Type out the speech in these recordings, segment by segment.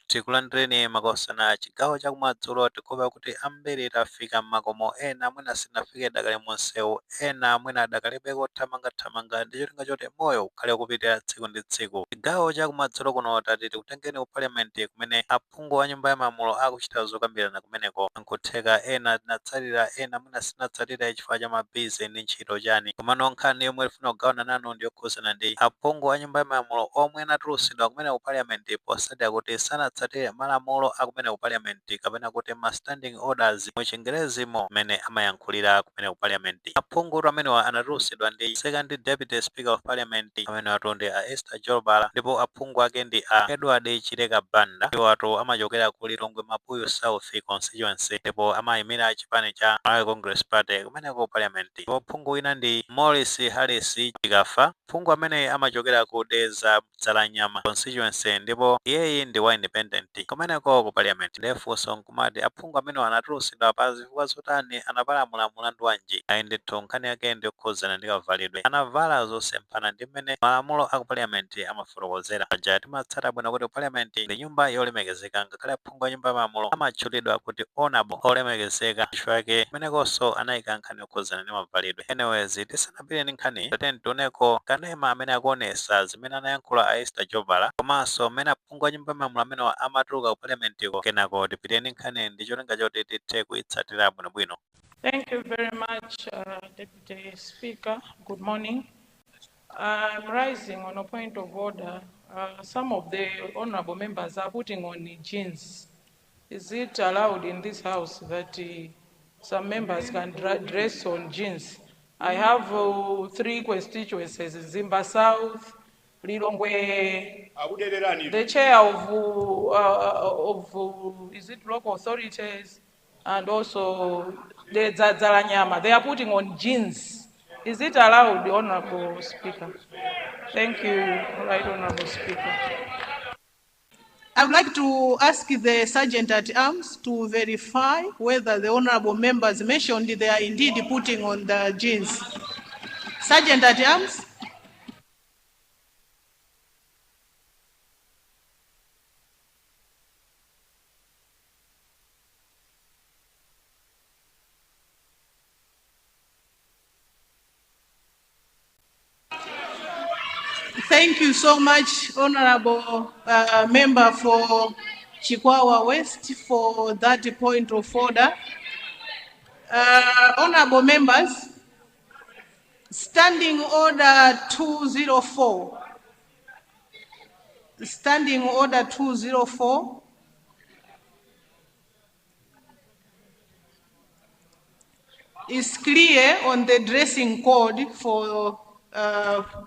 Tikulandireni makosana chigawo chakumadzulo. Tikuva kuti ambiri tafika m'makomo, ena mwina sinafike, dakali munsewu, ena mwina adakalibe kothamangathamanga ndi cholinga choti moyo ukhale kupitira tsiku ndi tsiku. Chigawo chakumadzulo kuno tati tikutengeni ku Parliament, kumene aphungu a Nyumba ya Malamulo akuchita zokambirana kumeneko. Nkutheka ena tinatsatira, ena mwina sinatsatira chifukwa cha ma busy ndi ntchito chani, komano nkhani yomwe tifuna kugawana nanu ndi yokhuzana ndi aphungu a Nyumba ya Malamulo omwe anatulutsidwa kumene ku Parliament posatira kuti sanatsatire malamulo akumene ku Parliament, kapena kuti ma standing orders mu Chingerezimo, mmene amayankhulira kumene ku Parliament. Aphungu amenewa anatulutsidwa ndi Second Deputy Speaker of Parliament, amene atu ndi a Esther Jolobala, ndipo aphungu ake ndi a Edward Chileka Banda. Iwo atu amachokera ku Lilongwe Mabuyu South constituency, ndipo amayimira chipani cha Malawi Congress Party kumene ku Parliament. Ndipo phungu wina ndi Morris Harris Chikafa, phungu amene amachokera ku Dedza Dzalanyama constituency, ndipo iyeyi ndi wa independent kumeneko ku Parliament. Ndefunso nkumati, aphungu amene anatulutsidwa pa zifukwa zotani? Anapalamula mulandu wanji? Ayi ndithu, nkhani yake ndikukhuzana ndi kavalidwe. Anavala zosemphana ndi mmene malamulo aku Parliament amafotokozera. Paja timatsata bwino kuti Parliament ndi nyumba yolemekezeka, ngakhale aphungu a Nyumba ya Malamulo amatchulidwa kuti honorable, olemekezeka. Chifukwa chake kumenekonso anayika nkhani yokhuzana ndi mavalidwe. Anyways, tisanapite ndi nkhani, tatiyeni tioneko kanema amene akuonesa zimene anayankhula a Esther Jolobala, komanso mmene aphungu a Nyumba ya Malamulo amenewa amatuluka ku Parliamentiko. Kenako tipite ndi nkhani ndi cholinga choti tithe kuyitsatira bwinobwino. Thank you very much, Deputy Speaker. Good morning. I'm rising on a point of order. Some of the honorable members are putting on jeans. Is it allowed in this house that some members can dress on jeans? I have three constituencies, Mzimba South, Lilongwe, Akudererani. the chair of is it local authorities, and also the Dzalanyama. They are putting on jeans. Is it allowed, Honorable Speaker? Thank you, Right Honorable Speaker. I would like to ask the Sergeant at Arms to verify whether the honorable members mentioned they are indeed putting on the jeans. Sergeant at Arms. Thank you so much, Honorable Member for Chikwawa West, for that point of order. Honorable members, Standing Order 204. Standing Order 204 is clear on the dressing code for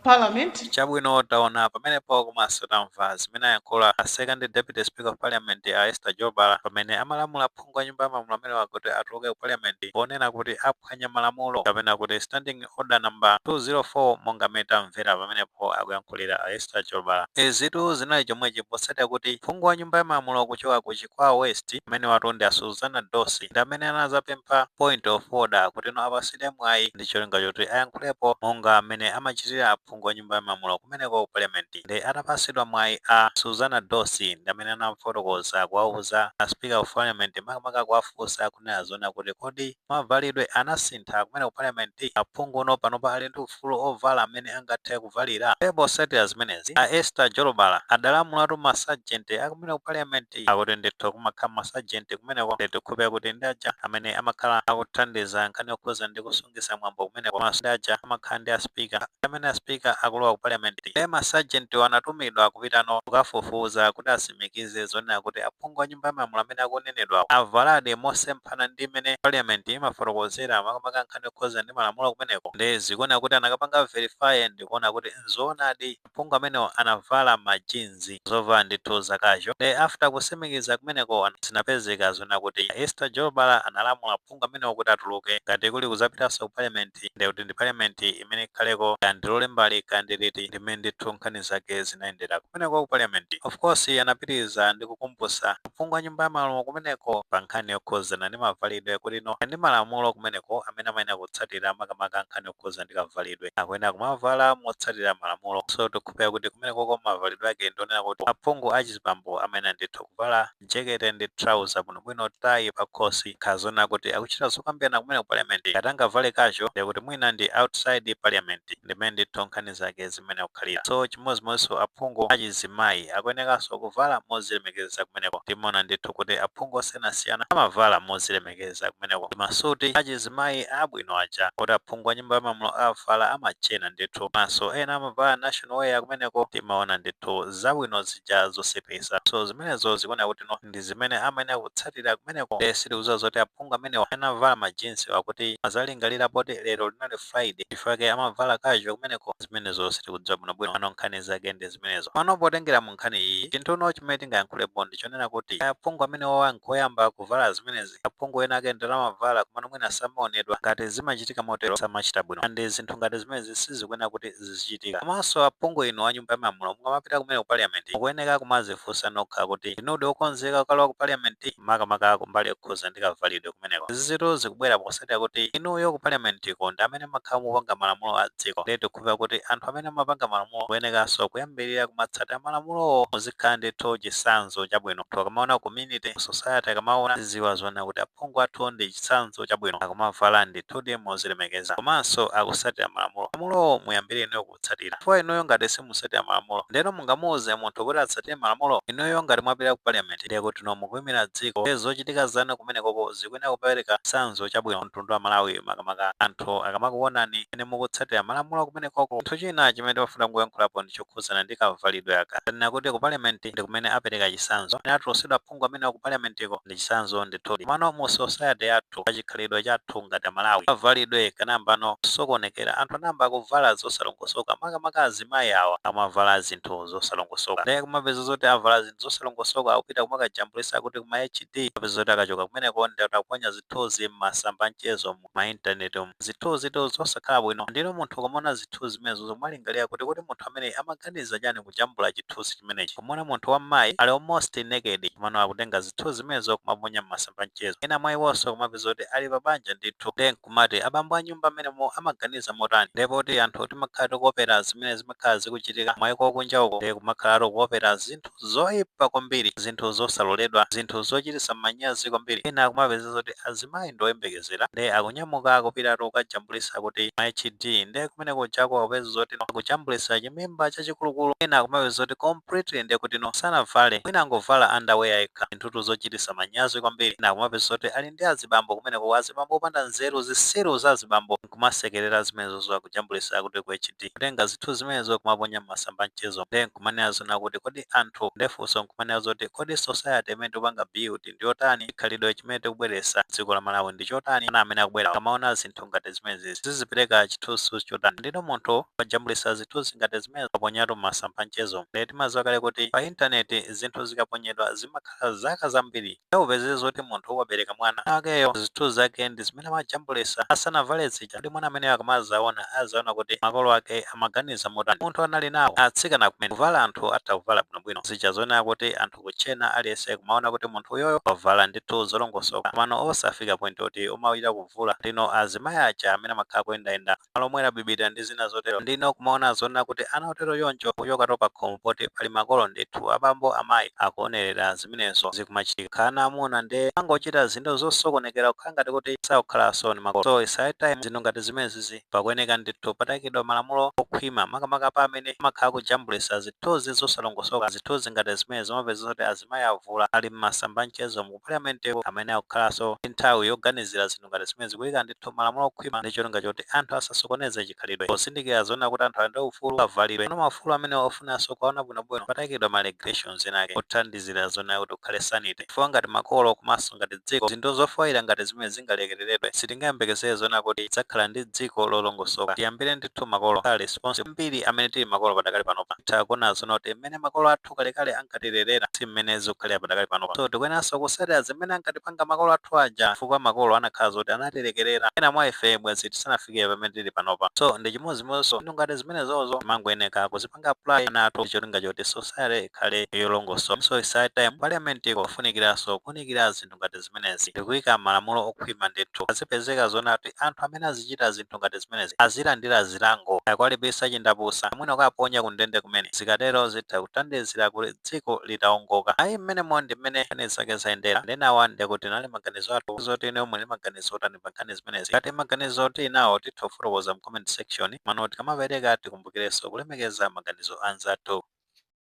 Parliament. Chabwino, taona pamenepo komanso tamva zimene ayankhula a Second Deputy Speaker of Parliament, a Esther Jolobala, pamene amalamula phungu a Nyumba ya Malamulo amenewa kuti atuluke ku Parliament, ponena kuti aphwanya malamulo, kapena kuti Standing Order number 204, monga mmene tamvera pamenepo akuyankhulira a Esther Jolobala. Izitu zinali chomwechi potsatira kuti phungu wa Nyumba ya Malamulo kuchoka ku Chikwawa West, amene watu ndi a Suzana Dossi, ndi amene anazapempha point of order kuti no apasidwe mwayi ndi cholinga choti ayankhulepo monga amene amachitira aphungu a Nyumba ya Malamulo kumeneko ku Parliament. Ndi atapasidwa mwayi a Suzana Dossi, ndi amene anafotokoza kuwauza a Speaker of Parliament, makamaka kuwafunsa kunena zona kuti kodi mavalidwe anasintha kumene ku Parliament? Aphungu uno panopa ali ndi ufulu ovala amene angathe kuvalira? Ndipo potsatira zimenezi, a Esther Jolobala adalamulatu masajenti akumene ku Parliament, akuti ndithu kumakhala masajenti kumeneko, ndikukhulupirira kuti ndi aja amene amakhala akuthandiza nkhani yokhuza ndi kusungisa mwambo kumeneko, komanso ndi aja amakhala ndi a Speaker amene a Speaker akulowa ku Parliament. Ndiye masajenti anatumidwa kupitano kukafufuza kuti asimikize zonena kuti aphungu a Nyumba ya Malamulo amene akunenedwa avaladi mosemphana ndi mmene Parliament imafotokozera, makamaka nkhani yokhuza ndi malamulo kumeneko. Ndi zikuona kuti anakapanga verify ndikuona kuti nzoonadi, aphungu amenewo anavala ma jeans, zovala ndithu zakacho. Ndi after kusimikiza kumeneko, zinapezeka zona kuti Esther Jolobala analamula aphungu amenewo kuti atuluke. Ngati kuli kuzapitanso ku Parliament, ndi kuti ndi Parliament imene ikhaleko. Kumeneko kandi Lolembali kandi liti, ndimene ndithu nkhani zake zinayendera kumeneko ku parliament. Of course, anapitiriza ndi kukumbutsa aphungu a Nyumba ya Malamulo kumeneko pa nkhani yokhuzana ndi mavalidwe, kuti no, ndi malamulo kumeneko amene amayenera kutsatira, makamaka nkhani yokhuza ndi kavalidwe, akuyenera kumavala motsatira malamulo. So tikukhulupirira kuti kumenekoko mavalidwe ake ndionena kuti aphungu achizibambo amayenera ndithu kuvala jekete ndi trouser bwinobwino, tayi pakhosi, khazona kuti akuchita zokambirana kumene ku parliament. Ngati angavale casual, ndikuti mwina ndi outside parliament, ndimene ndithu nkhani zake zimene kukhalira. So chimodzimodzinso aphungu achizimayi akuyenekanso kuvala mozilemekeza kumeneko. Timaona ndithu kuti aphungu osiyanasiyana amavala mozilemekeza kumeneko, masuti achizimayi abwino aja kuti aphungu a Nyumba ya Malamulo avala, amachena ndithu. Maso ena amavala national wear kumeneko, timaona ndithu zabwino zija zosepesa. So zimenezo zikuoneka kuti no, ndi zimene amayenera kutsatira kumeneko. Sitikudziwa zoti aphungu amenewa anavala majinsi akuti azalingalira poti lero linali Friday, chifukwa amavala casual kumeneko. Zimenezo sitikudziwa bwinobwino. Pano nkhani zake ndi zimenezo. Pano potengera mu nkhani iyi, chinthuno chimene tingayankhulepo ndi chonena kuti aphungu amenewa nkoyamba kuvala zimenezi? Aphungu ena ake ndalamavala, kumano mwina samaonedwa. Ngati zimachitika motero, samachita bwino, and zinthu ngati zimenezi sizikuyenera kuti zizichitika. Komanso aphungu inu a Nyumba ya Malamulo, mukamapita kumene ku parliament, mukuyeneka kumazifunsa nokha kuti inudi okonzeka kukalowa ku parliament, makamaka kumbali yokhuza ndi kavalidwe kumeneko. Zizitu zikubwera posatira kuti inuyo ku parliament ko ndi amene makhala mupanga malamulo a dziko. Ndiye tikukhulupirira kuti anthu amene amapanga malamulo kuyenekanso kuyambirira kumatsatira malamulowo. Muzikhala ndithu chitsanzo chabwino. Anthu akamaona, community, society akamaona, ziziwa zona kuti aphungu athu ndi chitsanzo chabwino, akumavala ndithudi mozilemekeza, komanso akusatira malamulo. Malamulowo muyambire inuyo kutsatira, chifukwa inuyo ngati simutsatira malamulo, ndeno mungamuuze munthu kuti atsatire malamulo? Inuyo ngati mwapita ku parliament, ndiye kuti no, mukuyimira dziko. Ndiye zochitika zanu kumenekoko zikuyenera kupereka chitsanzo chabwino mtundu wa Malawi, makamaka anthu akamakuonani ene mukutsatira malamulo kumenekoko. Chinthu china chimene timafuna kuyankhulapo ndi chokhuzana ndi kavalidwe aka. Tanena kuti ku parliament ndi kumene apereka chitsanzo, amene atulusidwa aphungu amene ku parliament ko ndi chitsanzo ndithudi. Komano mu society yathu, pachikhalidwe chathu ngati Amalawi, kavalidwe kanayambano kusokonekera. Anthu anayamba kuvala zosalongosoka, makamaka azimayi awa amavala zinthu zosalongosoka. Ndiye kumapeza zoti avala zinthu zosalongosoka, akupita kumakajambulisa kuti kuma HD. Mapeza zoti akachoka kumeneko, ndi akuponya zithunzi m'masamba mchezo, ma internet umu, zithunzi to zosakhala bwino. Ndino munthu ukamona zithunzi zimenezo, zomwe kuti munthu amene amaganiza chani kujambula chithunzi chimenechi? Kumona munthu wammayi ali almost naked, komano akutenga zithunzi zimenezo kumaponya m'masamba mchezo. Ena mwa iwonso kumapeza kuti ali pabanja ndithu, ndiye nkumati abambo a nyumba amenemo amaganiza motani? Ndipo kuti anthu timakhala tikuopera zimene zimakhala zikuchitika mayiko okunja uko, ndiye kumakhala tikuopera zinthu zoyipa kwambiri, zinthu zosaloledwa, zinthu zochititsa manyazi kwambiri. Ena kumapeza zoti azimayi ndi oyembekezera, ndiye akunyamuka kupitatu kukajambulisa kuti ma HD. Ndiye kumene kujako akupeza zoti akujambulisa chimimba chachikulukulu. Ena akumapeza zoti completely ndiye kuti no, sanavale, mwina angovala underwear yekha, zinthutu zochititsa manyazi kwambiri. Ena akumapeza zoti ali ndi azibambo kumeneko, azibambo opanda nzeru, zisiru za azibambo, nkumasekerera zimenezo akujambulisa kuti ku HD, kutenga zinthu zimenezo kumaponya m'masamba mchezo. Ndiye nkumanena zona kuti kodi anthu, ndefunso nkumanena zoti kodi society imene tikupanga build ndiyotani? Chikhalidwe chimene tikubweretsa dziko la Malawi ndi chotani? Ana amene akubwera akamaona zinthu ngati zimenezi, zizipereka chithunzi chotani? Ndino munthu wajambulisa zithunzi ngati zimene aponyatu m'masamba mchezo. Ndiye timadziwa kale kuti pa intaneti zinthu zikaponyedwa zimakhala zaka zambiri. Upezere zoti munthu wabereka mwana akeyo, zithunzi zake ndi zimene amajambulisa asanavale zija. Kuti mwana ameneyo akamazaona, azaona kuti makolo ake amaganiza motani munthu anali nawo? Atsikana kumene kuvala, anthu atha kuvala bwinobwino zija zonena kuti anthu kutchena, aliyense kumaona kuti munthu uyoyo wavala ndithu zolongosoka, komano osafika point kuti umawira kuvula. Ndino azimayi aja amene amakhala kuyendayenda malo omwe bibida ndi zina zotero, ndino kumaona zonena kuti ana otero choncho kuchoka to pakhomo poti pali makolo ndithu, abambo, amayi, akuonerera zimenezo zikumachitika. Khana amuna ndi angochita zinthu zosokonekera, kukhala ngati kuti sakukhalanso ndi makolo. So it's high time zinthu ngati zimenezizi pakuyeneka ndithu patayikidwa malamulo okhwima, makamaka pa amene amakhala kujambulisa zithunzi zosalongosoka, zithunzi ngati zimene zimapeza zoti azimayi avula ali mmasamba mchezo mu parliament, amene akukhalanso ndi nthawi yoganizira zinthu ngati zimene zikuyika ndithu malamulo okhwima ndi cholinga choti anthu asasokoneze chikhalidwe, posindikira zoona kuti anthu ali ndi ufulu avalidwe. Ano maufulu amene ofunanso kuwaona bwinobwino, patayikidwa ma regulations enake othandizira zoona kuti ukhale sanity, chifukwa ngati makolo komanso ngati dziko, zinthu zofawira ngati zimene zingalekereredwe, sitingayembekezere zoona kuti tidzakhala ndi dziko lolongosoka. Tiyambire ndithu makolo khala responsible mbiri. Amene tili makolo padakali panopa, titha kuona zoona kuti mmene makolo athu kalekale ankatilelera si mmene zikukhalira padakali panopa. So tikuyeneranso kusatira zimene ankatipanga makolo athu aja, chifukwa makolo anakhala zoti anatilekerera. Ena mwa ife bwenzi tisanafike pamene tili panopa. So Ndi chimodzimodzinso ino ngati zimenezozo mangoyeneka kuzipanga apply nato, cholinga choti society ikhale yolongosoka. So it's time parliament ikufunikiranso kuunikira zinthu ngati zimenezi ndikuyika malamulo okhwima ndithu. Azipezeka zona kuti anthu amene azichita zinthu ngati zimenezi azilandira zilango, akwalipisa chindapusa, mwina kukaponya kundende kumene. Zikatero zitha kuthandizira kuti dziko litawongoka. Ayi, mmenemo ndi mmene nkhani zake zayendera. Ndenawa ndikuti nali maganizo athu. Zoti ine muli maganizo otani pa nkhani zimenezi? Ngati maganizo tinawo, titha kufotokoza mu comment section. Mano tikamapereka, tikumbukirenso kulemekeza maganizo anzathu.